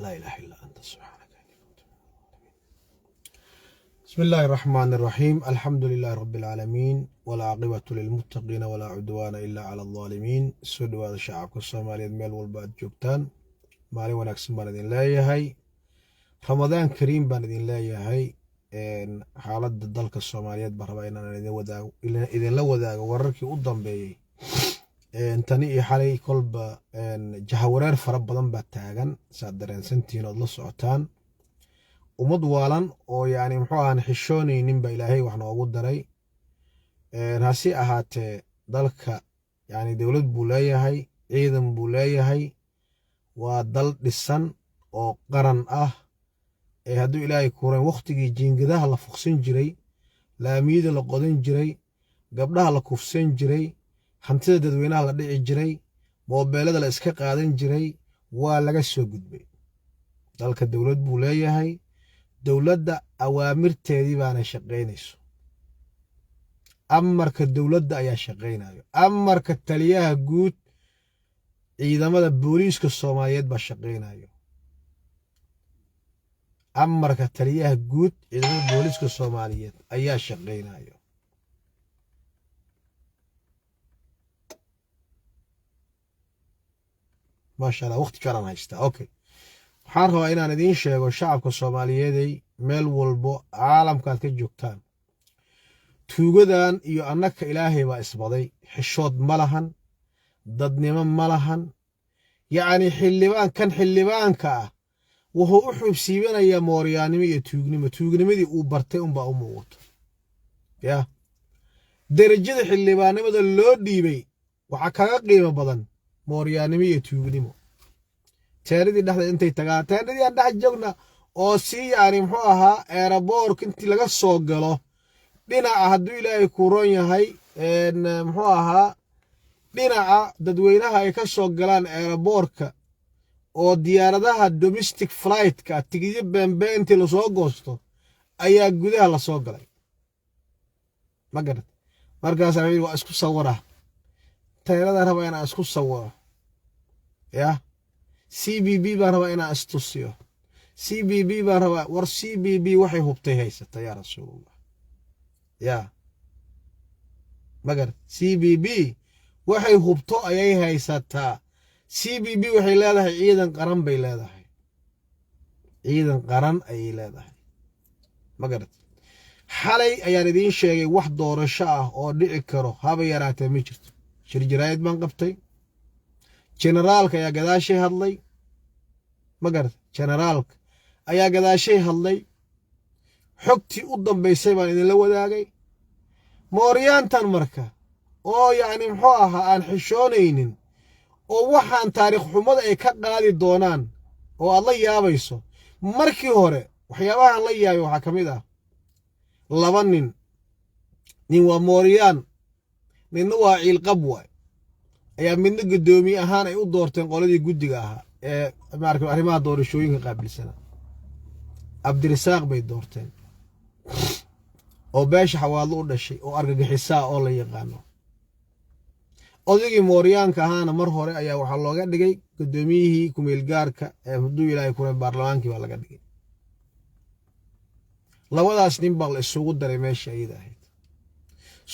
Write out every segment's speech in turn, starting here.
Laa ilaaha illaa anta, subxaanaka innii kuntu min adh-dhaalimiin. بسم الله الرحمن الرحيم، الحمد لله رب العالمين، والعاقبة للمتقين، ولا عدوان إلا على الظالمين. Soo dhawaada, shacabka Soomaaliyeed, meel walba aad joogtaan. Maalin wanaagsan baan idin leeyahay, Ramadaan kariim baan idin leeyahay. Xaaladda dalka Soomaaliyeed baan rabaa inaan idinla wadaago wararkii u dambeeyey tani iyo xalay. Kolba jahawareer fara badan baa taagan, saad dareensantihiin ood la socotaan. Ummad waalan oo yani muxuu ahaan xishoonaynin ba Ilaahay wax noogu daray. Hase ahaatee, dalka yani dowlad buu leeyahay, ciidan buu leeyahay, waa dal dhisan oo qaran ah. Ee hadduu Ilaahay kuran, wakhtigii jiingadaha la fuqsan jiray, laamiyada la qodan jiray, gabdhaha la kufsan jiray, hantida dadweynaha la dhici jiray, moobeelada la iska qaadan jiray, waa laga soo gudbay. Dalka dowlad buu leeyahay, dowladda awaamirteedii baana shaqaynayso. Amarka dowladda ayaa shaqaynayo, amarka taliyaha guud ciidamada booliiska Soomaaliyeed baa shaqaynayo, amarka taliyaha guud ciidamada booliiska Soomaaliyeed ayaa shaqaynayo. Maasha Allah, waqti kalaan haystaa. Okay, waxaan rabaa inaan idiin sheego, shacabka Soomaaliyeeday, meel walbo caalamkaad ka joogtaan, tuugadan iyo annaka Ilaahay baa isbaday. Xishood ma lahan, dadnimo ma lahan. Yacni xildhibaan kan xildhibaanka ah wuxuu u xubsiibanayaa mooryaannimo iyo tuugnimo. Tuugnimadii uu bartay unbaa u muuqato. Yaa derajada xildhibaannimada loo dhiibay waxaa kaga qiimo badan mooryaannimo iyo tuugnimo. Teeradii dhexda intay tagaan, teeradii aan dhex joogna oo si yacni muxuu ahaa eeraboorka intii laga soo galo dhinaca, hadduu Ilaahay kuuron yahay, muxuu ahaa, dhinaca dadweynaha ay ka soo galaan eeraboorka oo diyaaradaha domestic flightka tigidyo beenbeen intii lasoo goosto ayaa gudaha lasoo galay. Ma garat? Markaasaa waa isku sawira, teeradaan rabaa inaan isku sawiro, yah, CBB baan rabaa inaan istusiyo, CBB baan rabaa. War CBB waxay hubtay haysata, yaa Rasuulullah, yaa magar. CBB waxay hubto ayay haysataa. CBB waxay leedahay ciidan qaran bay leedahay, ciidan qaran ayay leedahay. Ma garat? Xalay ayaan idiin sheegay, wax doorasho ah oo dhici karo haba yaraatee ma jirto. Shirjaraayad baan qabtay, generaalka ayaa gadaashay hadlay. Ma garat? Generaalka ayaa gadaashay hadlay. Xogtii u dambaysay baan idinla wadaagay. Mooryaantan marka oo yacni muxuu ahaa aan xishoonaynin oo waxaan taariikh xumada ay ka qaadi doonaan oo aad la yaabayso. Markii hore waxyaabahan la yaabay waxaa ka mid ah laba nin. Nin waa mooryaan, ninna waa ciilqab waay, ayaa midna guddoomiye ahaan ay u doorteen qoladii guddiga ahaa ee maarka arrimaha doorashooyinka qaabilsana. Cabdirisaaq bay doorteen oo beesha Xawaadlo u dhashay oo argagixisaa oo la yaqaano. Odaygii mooryaanka ahaana mar hore ayaa waxaa looga dhigay guddoomiyihii kumeelgaarka ee hadduu Ilaahay kure baarlamaankii baa laga dhigay. Labadaas nin baa la isugu daray meesha ayada ahayd.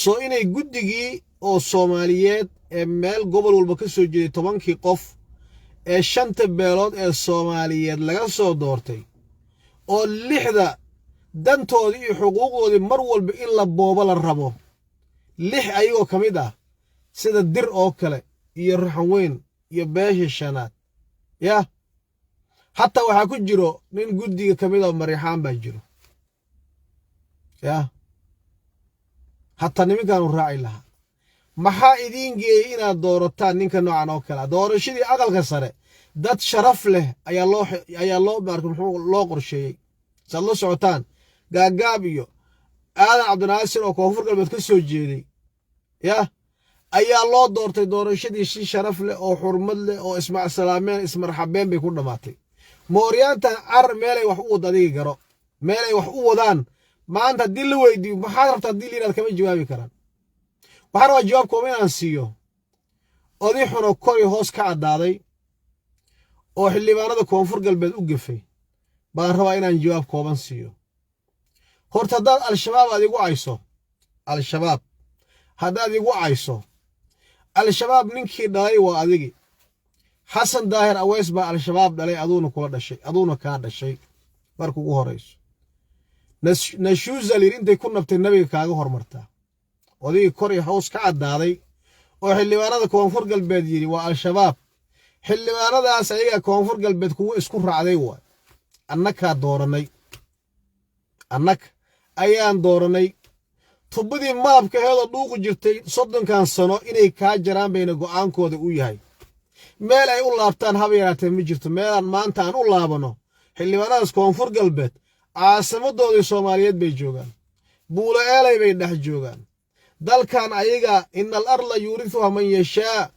Soo inay guddigii oo Soomaaliyeed ee meel gobol walba ka soo jeeday, 10kii qof ee shanta beelood ee Soomaaliyeed laga soo doortay, oo lixda dantoodii iyo xuquuqdoodii mar walba in la boobo la rabo, lix ayagoo ka mid ah sida Dir oo kale iyo Raxan Weyn iyo beesha shanaad, yah, hataa waxaa ku jiro nin guddiga ka mid oo Mariixaan baa jiro, yah, hataa niminkaanu raaci lahaa. Maxaa idiin geeyey inaad doorataan ninka noocan oo kale? Doorashadii aqalka sare dad sharaf leh ayaa loo maarka muxuu loo qorsheeyey, saad la socotaan. Gaagaab iyo Aadan Cabdinaasir oo Koonfur Galbeed ka soo jeeday, yah, ayaa loo doortay. Doorashadii si sharaf leh oo xurmad leh oo ismacsalaameen, ismarxabeen bay ku dhammaatay. Mooryaantan car meelay wax u wad adigi garo, meelay wax u wadaan maanta haddii la weydiiyo, maxaad rabta haddii la yidhahdo, kama jawaabi karaan. Waxaan rabaa jawaab kooban inaan siiyo oday xunoo kor iyo hoos ka caddaaday. Oo xildhibaanada Koonfur Galbeed u gefay baan rabaa inaan jawaab kooban siiyo. Horta haddaad Al-Shabaab aad igu cayso, Al-Shabaab haddaad igu cayso, Al-Shabaab ninkii dhalay waa adigi. Xasan Daahir Aweys baa Al-Shabaab dhalay, aduuna kula dhashay, aduuna kaa dhashay. Marka ugu horayso, nashuuza layidhi intay ku nabtay nabiga kaaga hormartaa. Odigii kor iyo hoos ka caddaaday oo xildhibaanada Koonfur Galbeed yidhi waa Al-Shabaab, xildhibaanadaas ayagaa Koonfur Galbeed kuwa isku raacday waay. Annakaa doorannay, annaka ayaan doorannay. Tubadii malabka heedoo dhuuqi jirtay 30kan sano inay kaa jaraan bayna go'aankooda u yahay. Meel ay u laabtaan haba yaraatee ma jirto. Meelaan maanta aan u laabanno, xildhibaanadaas Koonfur Galbeed caasimadoodii Soomaaliyeed bay joogaan, Buulo Eelay bay dhex joogaan. Dalkan ayaga إن الأرض يورثها من يشاء.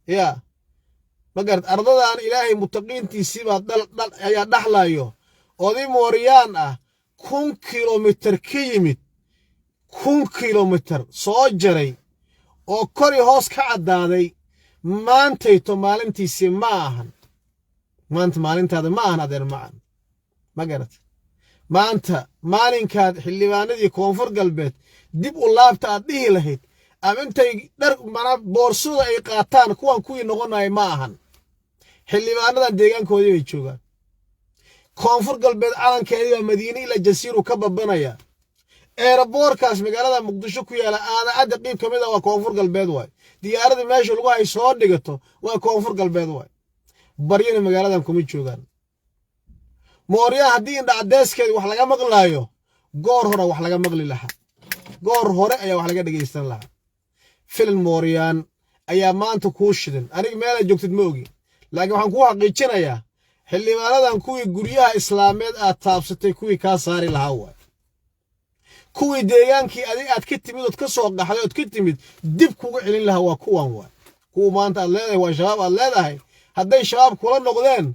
Yaa ma garat? Ardadan Ilaahay mutaqiintiisiibaa ayaa dhaxlayo. Oday mooriyaan ah, 1000 kilomitir ka yimid, 1000 kilomitir soo jaray oo kori hoos ka caddaaday, maantayto maalintiisii ma ahan. Maanta maalintaada ma ahan, adeer macan. Ma garat? Maanta maalinkaad xildhibaanadii Koonfur Galbeed dib u laabta aad dhihi lahayd ama intay dhar manaa boorsada ay qaataan kuwan kuwii noqonaya ma ahan. Xildhibaanadan deegaankoodii bay joogaan. Koonfur Galbeed calankeedii baa Madiine ilaa Jasiiru ka babanaya. Airportkaas magaalada Muqdisho ku yaala, Aadacadda qiib ka mid a waa Koonfur Galbeed waay. Diyaaradii meesha lagu hay soo dhigato waa Koonfur Galbeed waay. Baryana magaaladan kuma joogaan mooryaha. Haddii indha caddeyskeedi wax laga maqlaayo, goor hore wax laga maqli lahaa, goor hore ayaa wax laga dhegaysan lahaa. Filin mooryaan ayaa maanta kuu shidan. Aniga meelaad joogtid ma ogi, laakiin waxaan kuu xaqiijinayaa xildhibaanadan kuwii guryaha islaameed aad taabsatay kuwii kaa saari lahaa waay, kuwii deegaankii adig aad ka timid ood ka soo qaxday ood ka timid dib kugu celin lahaa waa kuwan waay. Kuwa maanta aad leedahay waa Shabaab aad leedahay, hadday Shabaab kula noqdeen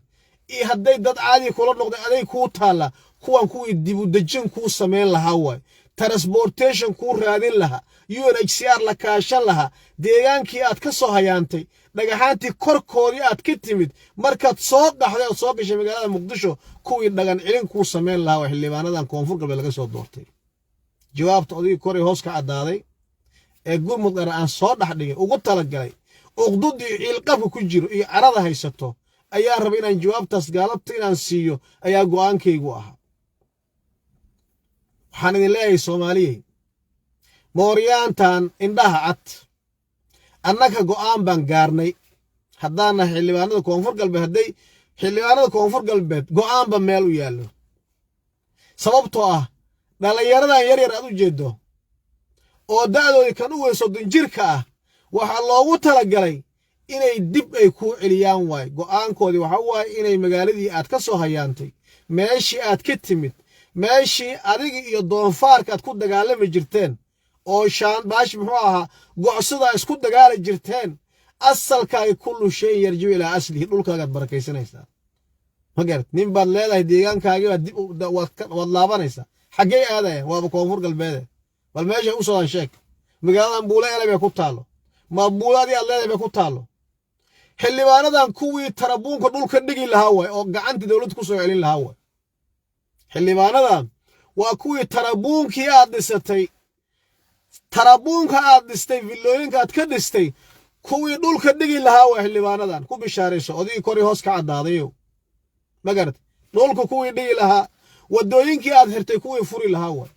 iyo hadday dad caadi kula noqdeen aday kuu taalla. Kuwan kuwii dibudejin kuu samayn lahaa waay, transportation kuu raadin lahaa, UNHCR la kaashan lahaa, deegaankii aad ka soo hayaantay, dhagaxaantii korkoodii aad ka timid markaad soo qaxday ood soo gashay magaalada Muqdisho, kuwii dhagan celin kuu samayn lahaa waa xildhibaanadan Koonfur Galbeed laga soo doortay. Jawaabta odigii koray hoos ka caddaaday ee gurmud dheer aan soo dhex dhigay, ugu talagalay uqdudii ciilqabka ku jiro iyo carada haysato, ayaa rabay inaan jawaabtaas gaalabta inaan siiyo ayaa go'aankaygu ahaa. Waxaan idin leeyahay, Soomaaliyey, mooryaantan indhaha cad, annaga go'aan baan gaarnay haddaan nahay xildhibaanada Koonfur Galbeed. Hadday xildhibaanada Koonfur Galbeed go'aanba meel u yaallo, sababtoo ah dhallinyaradan yar yar aad u jeeddo oo da'doodii kan u weyn 30 jirka ah, waxaa loogu talagalay inay dib ay kuu celiyaan waay. Go'aankoodii waxa waaye inay magaaladii aad ka soo hayaantay, meeshii aad ka timid, meeshii adiga iyo doonfaarka aad ku dagaalami jirteen oo shaan baash muxuu ahaa gocsada isku dagaali jirteen, asalkaaga كل شيء يرجع إلى أصله, dhulkaagaad barakaysanaysaa. Ma garat? Nin baad leedahay deegaankaagii baad dib waad laabanaysaa. Xaggey aadayaan? Waaba Koonfur Galbeede. Bal meeshay u sodaan sheeg. Magaaladan Buule Ele bay ku taallo, ma buuladii aad leedahay bay ku taallo. Xildhibaanadan kuwii tarabuunka dhulka dhigi lahaa waay oo gacanta dowladda ku soo celin lahaa waay. Xildhibaanadan waa kuwii tarabuunkii aad dhisatay, tarabuunka aad dhistay, villooyinka aad ka dhistay, kuwii dhulka dhigi lahaa waa xildhibaanadan. Ku bishaarayso odigii kori hoos ka caddaadayo. Ma garat? Dhulka kuwii dhigi lahaa, waddooyinkii aad xirtay kuwii furi lahaa waay,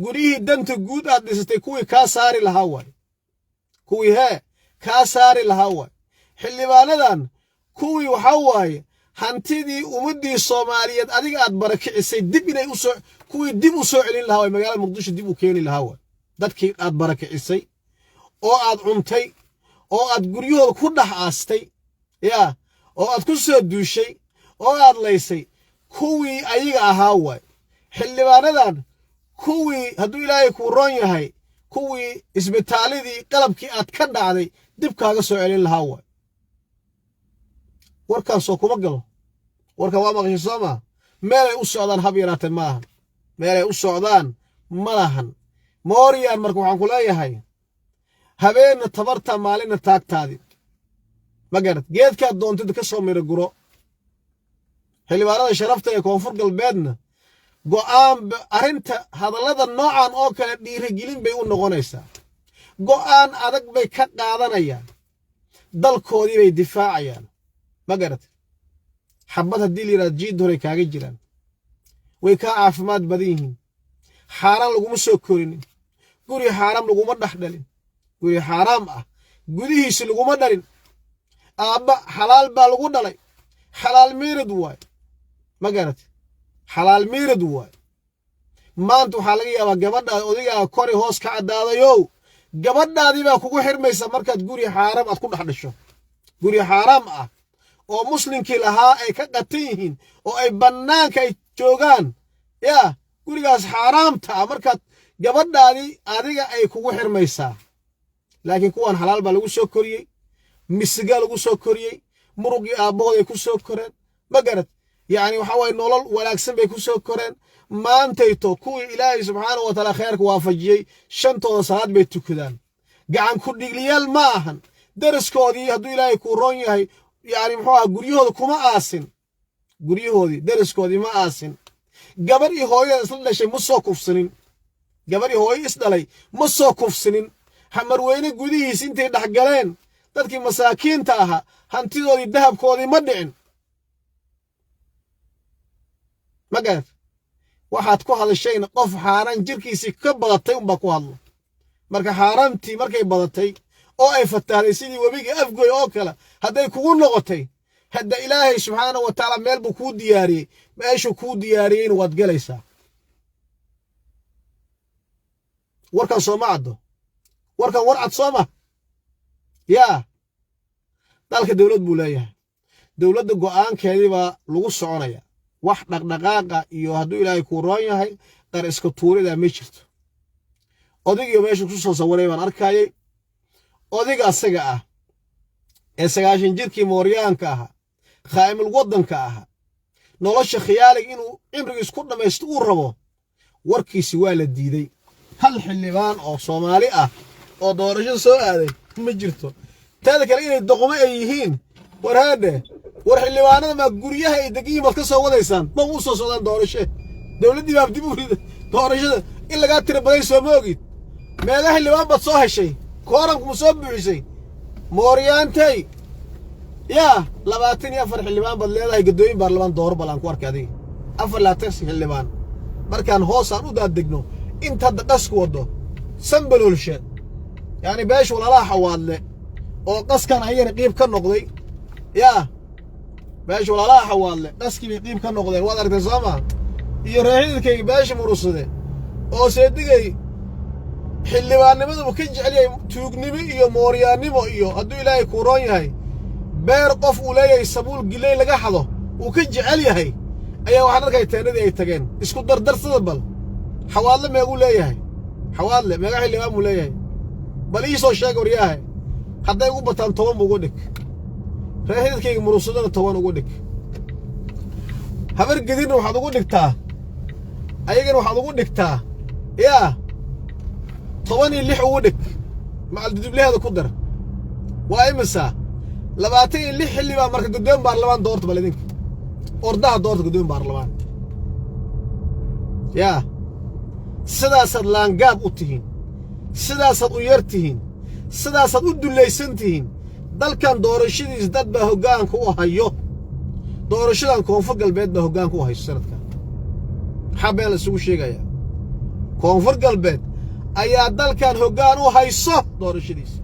guryihii danta guud aad dhisatay kuwii kaa saari lahaa waay, kuwii hee kaa saari lahaa waay. Xildhibaanadan kuwii waxaa waaye hantidii ummaddii Soomaaliyeed adiga aad barakicisay dib inay usoo kuwii dib u soo celin lahaa waay, magaalada Muqdisho dib u keeni lahaa waay. Dadkii aad barakicisay oo aad cuntay oo aad guryahooda ku dhex aastay, yaa oo aad ku soo duushay oo aad laysay, kuwii ayaga ahaa waay. Xildhibaanadan kuwii hadduu Ilaahay kuu roon yahay, kuwii isbitaaladii qalabkii aad ka dhacday dib kaaga soo celin lahaa waay. Warkaasoo kuma galo. Warkan waa maqashay, soo maa? Meelay u socdaan hab yaraatee ma lahan, meelay u socdaan ma lahan mooriyaan. Marka waxaan ku leeyahay, habeenna tabarta, maalinna taagtaadi. Ma garad? Geedkaad doontid ka soo miro guro. Xildhibaanada sharafta ee Koonfur Galbeedna go'aan, arrinta hadallada noocan oo kale dhiirigelin bay u noqonaysaa. Go'aan adag bay ka qaadanayaan, dalkoodii bay difaacayaan. Ma garatay? Xabad haddii la yidhahdo, jiid horay kaaga jiraan, way kaa caafimaad badan yihiin. Xaaraan laguma soo korinin, guri xaaraam laguma dhex dhalin, guri xaaraam ah gudihiisi laguma dhalin. Aabba xalaal baa lagu dhalay, xalaal miirad waay. Ma garatay? Xalaal miirad waay. Maanta waxaa laga yaabaa gabadhaad odaygaa kori hoos ka caddaadayow, gabadhaadii baa kugu xirmaysa markaad guri xaaraam aad ku dhex dhasho, guri xaaraam ah oo muslimkii lahaa ay ka qatan yihiin oo ay bannaanka ay joogaan. Yaa gurigaas xaaraamta ah markaad gabadhaadii adiga ay kugu xirmaysaa. Laakiin kuwan xalaal baa lagu soo koriyey, misigaa lagu soo koriyey, muruqii aabbahood ay ku soo koreen. Ma garad? Yacni waxa waye, nolol wanaagsan bay ku soo koreen. Maantayto kuwii Ilaahay subxaanahu wa taala kheerka waafajiyey, shantooda salaad bay tukadaan, gacan ku dhigliyaal ma ahan. Deriskoodii hadduu Ilaahay kuu roon yahay, yacni muxuu aha, guryahooda kuma aasin, guryahoodii deriskoodii ma aasin. Gabar iyo hooyada isla dhashay ma soo kufsanin, gabar iyo hooyo isdhalay ma soo kufsinin. Xamarweyne gudihiis intay dhex galeen dadkii masaakiinta ahaa hantidoodii, dahabkoodii ma dhicin. Ma garat? Waxaad ku hadashayna qof xaaraan jirkiisii ka badatay unbaa ku hadlo. Marka xaaraantii markay badatay oo ay fatahday sidii webigii Afgoy oo kale hadday kugu noqotay, hadda Ilaahay subxaanahu wa tacaala meel buu kuu diyaariyey. Meeshuu kuu diyaariyeyna waad gelaysaa. Warkan sooma caddo? Warkan war cad sooma? Yaa dalka dowlad buu leeyahay, dowladda go'aankeedii baa lagu soconaya. Wax dhaqdhaqaaqa iyo hadduu Ilaahay kuu roon yahay qar iska tuuridaa ma jirto. Odaygiyo meesha ku soo sawiray baan arkayay, odayga asaga ah ee 90 jirkii mooryaanka ahaa, khaa'imul waddanka ahaa, nolosha khiyaaliga inuu cimrigiis ku dhammaysto uu rabo, warkiisi waa la diiday. Hal xildhibaan oo Soomaali ah oo doorasho soo aaday ma jirto. Taada kale inay doqomo ay yihiin. War haadhe, war xildhibaanada maa guryaha ay degan yihin baad ka soo wadaysaan? Ma u soo socdaan doorashe? Dowladdii baa dib u rida doorashada in lagaa tira baday, soo ma ogid? Meega xildhibaan baad soo heshay? Kooramku ma soo buuxisay, mooryaantay? Yaa 24 xildhibaan baad leedahay, gaddooyin baarlamaan dooro. Bal aan ku arkay adiga 24 xildhibaan. Markaan hoosaan u daadegno, inta hadda qasku waddo Sambaloolshe, yacni beesha walaalaha Xawaadle oo qaskan ayagana qiib ka noqday, yaa beesha walaalaha Xawaadle qaskii bay qiib ka noqdeen, waad aragteen soo maa? Iyo reexididkayga beesha Murusade oo seedigay xildhibaannimaduba ka jecel yahay tuugnimo iyo mooryaannimo, iyo hadduu Ilaahay kuu roon yahay beer qof uu leeyahay sabuul giley laga xado uu ka jecel yahay, ayaa waxaan arkay teenadii ay tageen. Isku dardarsada bal, Xawaadle meeguu leeyahay? Xawaadle meega xildhibaan buu leeyahay? Bal ii soo sheeg waryaahe. Hadday ugu bataan 10 bu ugu dhig, reexididkayga Murusadana 10 ugu dhig, Habar Gedirna waxaad ugu dhigtaa, ayagana waxaad ugu dhigtaa, yaa 16 ugu dhig, macaldudublaheeda ku dar. Waa imisa? 26 xildhibaan. Marka guddoon baarlamaan doorta. Bal idinka ordaha doorta guddoon baarlamaan. Yaa sidaasaad laangaab u tihiin, sidaasaad u yar tihiin, sidaasaad u dullaysan tihiin. Dalkan doorashadiis dad baa hoggaanka u hayo. Doorashadan Koonfur Galbeed baa hoggaanka u hayso sanadkan. Maxaa been la isugu sheegayaa? Koonfur Galbeed ayaa dalkan hoggaan u hayso doorashadiisa.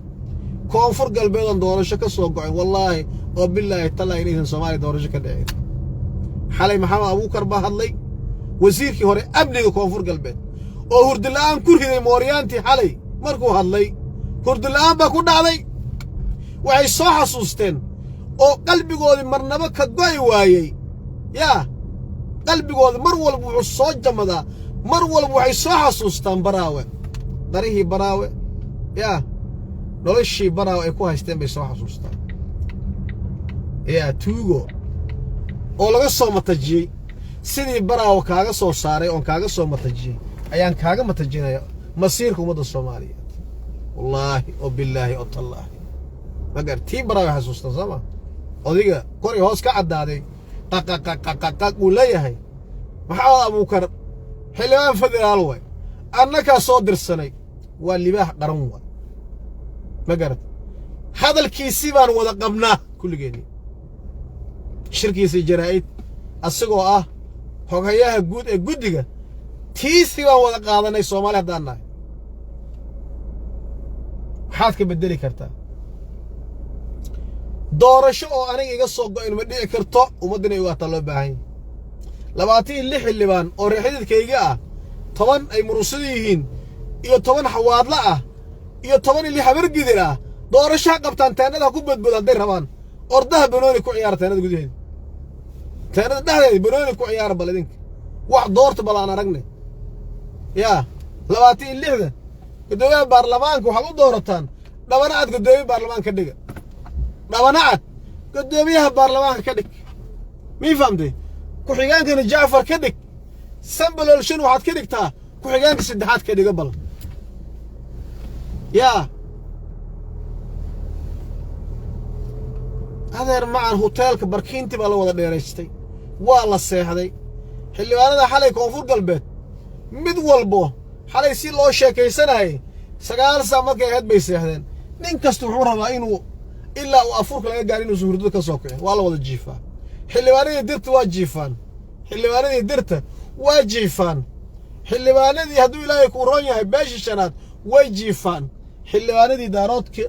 Koonfur Galbeedoon doorasho ka soo gocin, wallaahi oo bilaahi tallaahi inaysan Soomaaliya doorasho ka dhicin. Xalay Maxamed Abuukar baa hadlay, wasiirkii hore amniga Koonfur Galbeed oo hurdila'aan ku riday mooryaantii. Xalay markuu hadlay hurdila'aan baa ku dhacday. Waxay soo xasuusteen oo qalbigoodii marnabo ka go'i waayey, yaa qalbigoodi mar walba wuxuu soo jamadaa, mar walba waxay soo xasuustaan Baraawe, darihii Baraawe, yaa noloshii Baraawe ay ku haysteen bay soo xasuustaan. Yaa tuugo oo laga soo matajiyey, sidii Baraawe kaaga soo saaray oon kaaga soo matajiyey ayaan kaaga matajinaya masiirka ummadda Soomaaliyeed, wallaahi oo bilaahi oo tallaahi. Magar tii Baraawe xasuustaan sooma? Odiga kor iyo hoos ka caddaaday. Qaqaqaqaqaq uu leeyahay Maxamed Abuukar xildhibaan federaal way, annakaa soo dirsanay, waa libaax qaran waay. Ma garat? Hadalkiisii baan wada qabnaa kulligeenni. Shirkiisii jaraa'id asagoo ah xoghayaha guud ee guddiga tiisii baan wada qaadanay. Soomaali haddaan nahay, maxaad ka beddeli kartaa? Doorasho oo aniga iga soo go'in ma dhici karto. Ummadda inay ogaataa loo baahan yahay. 26 xildhibaan oo reexididkayga ah, 10 ay murusada yihiin iyo 10 Xawaadla ah iyo 16 Habargidir ah, doorasho ha qabtaan. Teennada ha ku badboodo hadday rabaan. Ordaha banooni ku ciyaara teennada gudaheeda, teennada dhexdeeda banooni ku ciyaara. Bal idinka wax doorta, bal aan aragnay. Yaa 26-da guddoomiyaha baarlamaanka waxaad u doorataan Dhabanacad. Guddoomiye baarlamaanka ka dhiga Dhabanacad, guddoomiyaha baarlamaanka ka dhig. Mii fahamtay? Ku-xigaankana Jacfar ka dhig. Sambalolshan waxaad ka dhigtaa ku-xigeenka saddexaad ka dhigo. Bal yaa adeer macan, huteelka barkiinti baa la wada dheeraystay, waa la seexday. Xildhibaanada xalay Koonfur Galbeed mid walbo xalay si loo sheekaysanayay, 9 saac markay ahayd bay seexdeen. Nin kasta wuxuu rabaa inuu ilaa uu afurka laga gaaro inuusan hurdada ka soo kicin. Waa la wada jiifaa. Xildhibaanadii Dirta waa jiifaan, xildhibaanadii Dirta waa jiifaan, xildhibaanadii hadduu Ilaahay kuu roon yahay beesha shanaad way jiifaan, xildhibaanadii Daaroodka,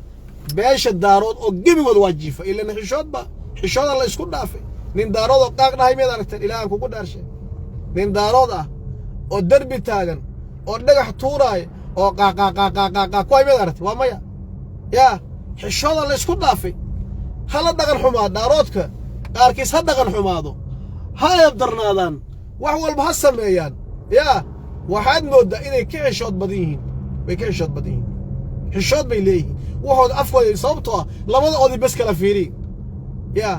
beesha Daarood oo gebigooda waa jiifa. Ilan xishoodba xishooda la isku dhaafay. Nin Daarood oo qaaq dhahay miyaad aragteen? Ilaahan kugu dhaarshay, nin Daarood ah oo derbi taagan oo dhagax tuuraaya oo qaaqaaqaaqaaqaaq ku hay miyaad aragtay? Waa maya. Yaa xishooda la isku dhaafay. Hala dhaqan xumaa Daaroodka qaarkiis, ha dhaqan xumaado, ha eeb darnaadaan, wax walba ha sameeyaan. Yaa waxaad mooddaa inay ka xishood badan yihiin. Way ka xishood badan yihiin, xishood bay leeyihiin waxooda afkooda. Sababtoo ah labada oday bes kala fiiri. Yaa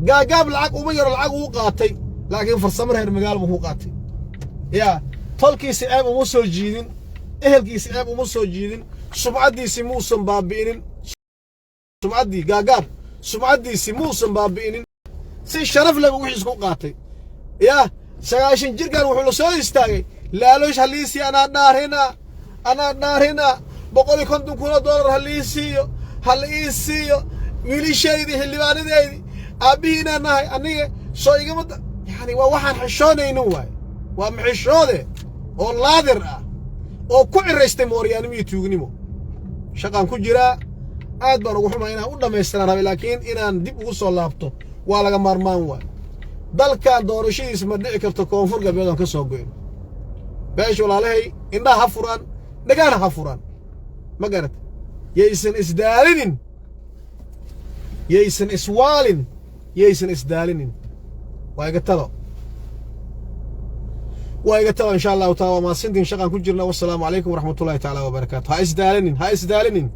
Gaagaab lacag uma yaro, lacag uu qaatay, laakiin farsamo reer magaal buu ku qaatay. Yaa tolkiisi ceeb uma soo jiidin, ehelkiisi ceeb uma soo jiidin, sumcaddiisi muusan baabi'inin. Sumcaddii Gaagaab, sumcaddiisi muusan baabi'inin. Si sharaf leh buu wixiis ku qaatay. Yaa 90 jirkan wuxuu la soo istaagay laaloosh haliisii, anaa dhaarina, anaa dhaarina, 150,000 oo dollar halii siiyo, hala ii siiyo wiilashaydii, xildhibaanadeydii, aabbihiinaa nahay aniga soo igama. Yani waa waxaan xishoonaynin waay. Waa maxishoode oo laadir ah oo ku ciraystay mooryaanimo iyo tuugnimo. Shaqaan ku jiraa, aad baan ugu xumay inaan u dhammaystiraan rabay, laakiin inaan dib ugu soo laabto waa laga maarmaan waay. Dalkan doorashadiisa ma dhici karto Koonfur Galbeed oon ka soo goyn. Beesha walaalahay indhaha ha furaan, dhagaana ha furaan. Ma garat? Yaysan isdaalinin, yaysan iswaalin, yaysan isdaalinin. Waa iga talo, waa iga talo. Insha Allahu taala waa mahadsantiin. Shaqaan ku jirna. Wassalaamu calaykum waraxmatullahi taala wabarakaatu. Ha isdaalinin, ha isdaalinin.